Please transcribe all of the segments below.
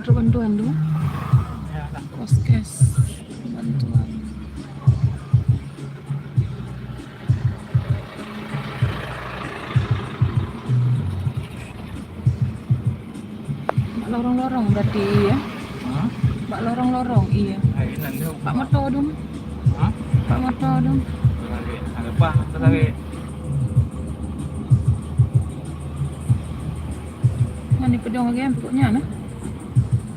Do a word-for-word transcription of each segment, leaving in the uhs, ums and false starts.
Trok bantuan tu. Poskes. Bantuan. Bak lorong-lorong berarti, iya. Hah? Bak lorong-lorong, iya. Hai, nan dia. Bak moto dum. Hah? Bak moto dum. Ada apa? Ada. Nyan dipeudong lagèe nyan, pokok nyan, eh.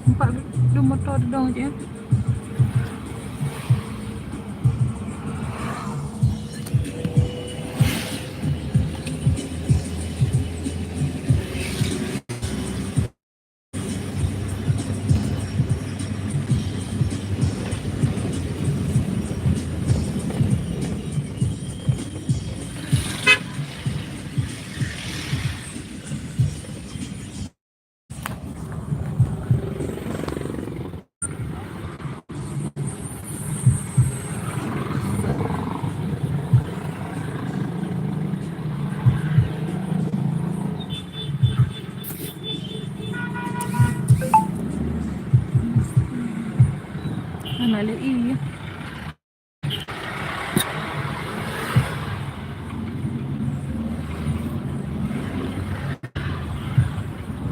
Nampak dum moto dong je. Hana lé ie.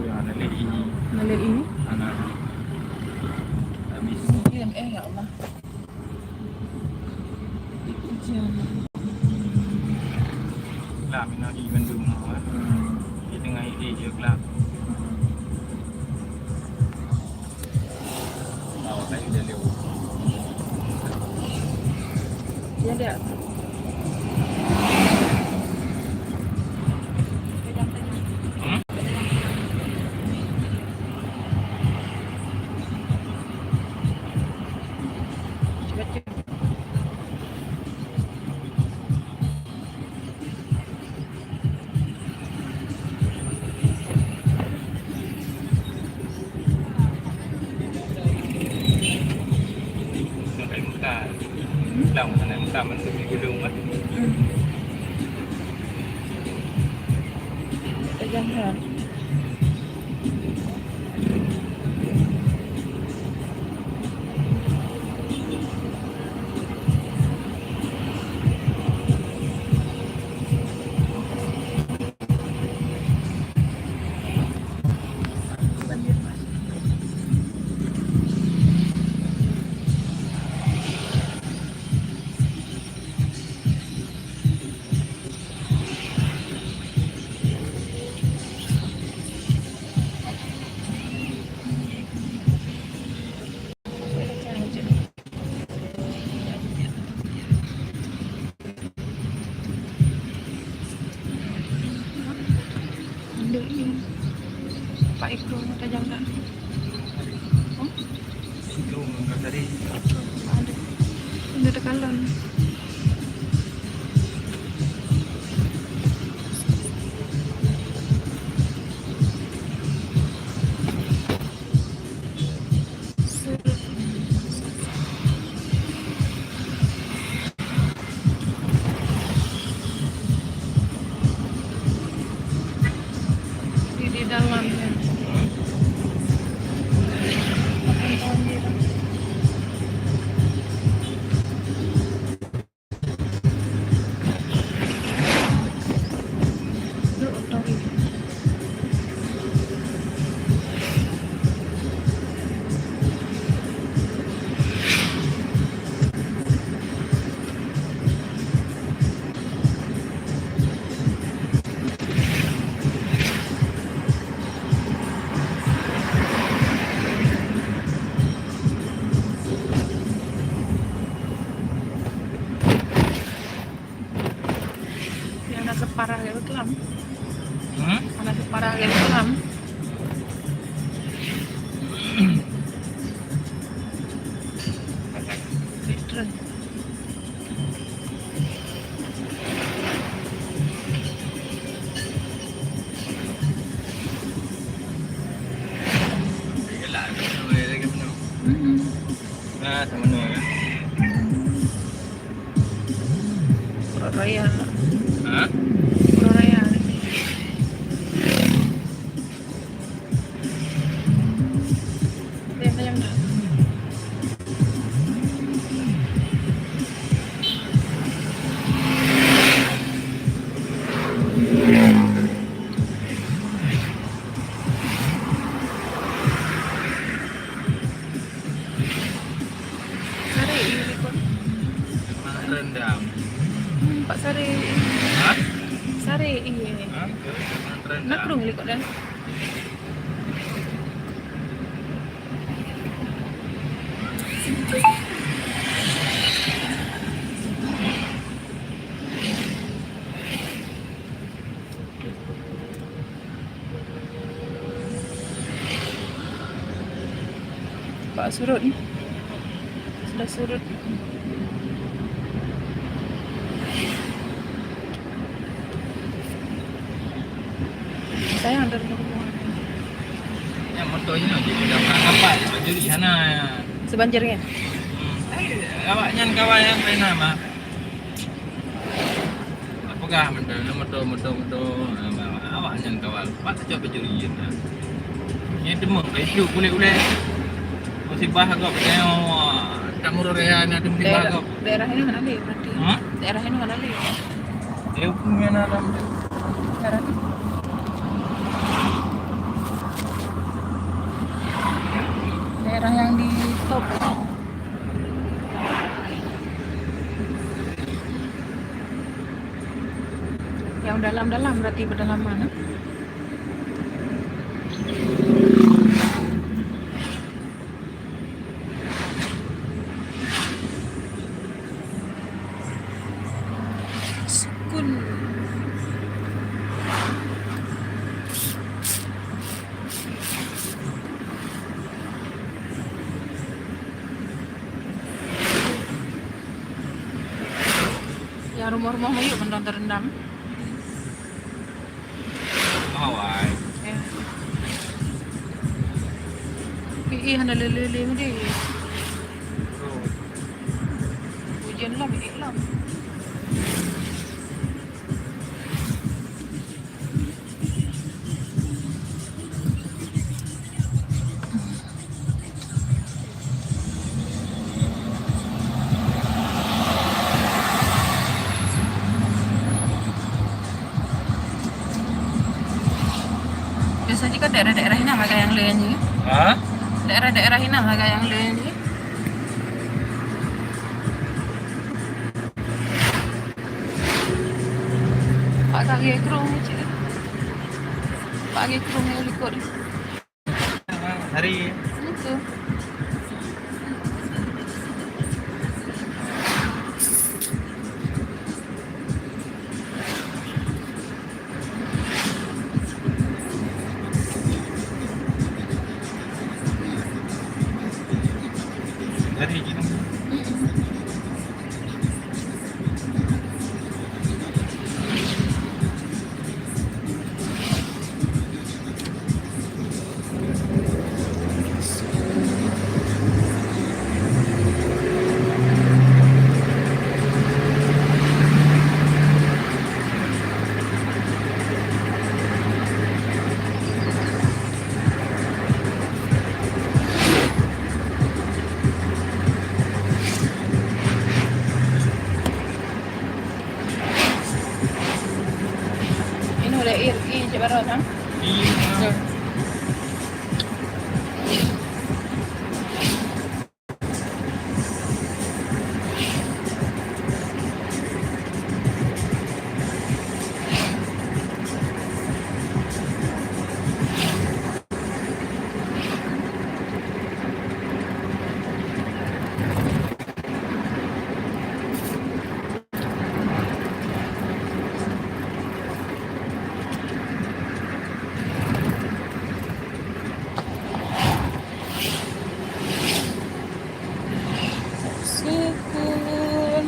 Ya, hana lé ie. Hana lé ie? Hana. Habis. Hujan, eh, ya Allah. Hujan. Lah, minum ie bandum lah, eh. Di tengah ie je gelap. Sampai Mekah. Bilang sampai Mekah, masuk di gunung kan. Hmm. Pegang kan? Aduh, iya. Pak Iko tajam dah. Hmm? Itu enggak tadi. Aduh. Udah tekalon. Di, di dalam, ya. Yang hana separah lé kelam. Hmm? Hana separah lé kelam. Listrik. Hmm. Nah, sama ni, ya. Purok Raya. Hah? Purok Raya. Rendam. Hmm, Pak Sari. Hah? Sari, iya. Hah? Rendam. Nak kerung likot dah. Pak surut ni. Sudah surut. Sayang dari rumah. Yang motor ni nak jadi dah kapal, baju di sana. Sebanjir kan? Hmm. Eh, awak nyan kawan yang lain nama. Peugah moto, moto, moto, moto. Awak nyan kawal. Pat cok pencuri jin. Nyan teuma kai truk ulèe-ulèe. Musibah gob nyoe. Tamur raya na musibah gob. Daerah ini mana lé berarti? Hah? Daerah ini mana lé? Dia punya dalam. Daerah ini. Daerah yang di top. Yang dalam-dalam berarti pedalaman, eh? Sukun. Ya, rumoh-rumoh miyueb mantong teurendam. Awai. Ya. Ih, ih, hana lé-lé-lé meude. Ujeuen lom, ih lom. Biasanya kan daerah-daerah inong lagèe nyang le nyan. Ha? Daerah-daerah inong lagèe nyang le nyan. Pak Gari Krung cit. Pak Gari Krung nyang likot. Hari. Itu. Hari gitu. Ini udah ir, i cek baru kan? Iya. Sukun.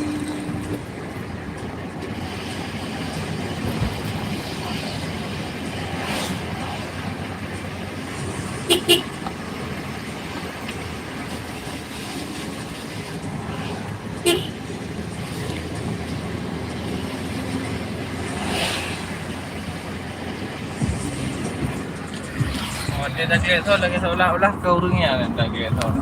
Oh, dia dah clear tol lagi seolah-olah kau urang yang dah clear tol.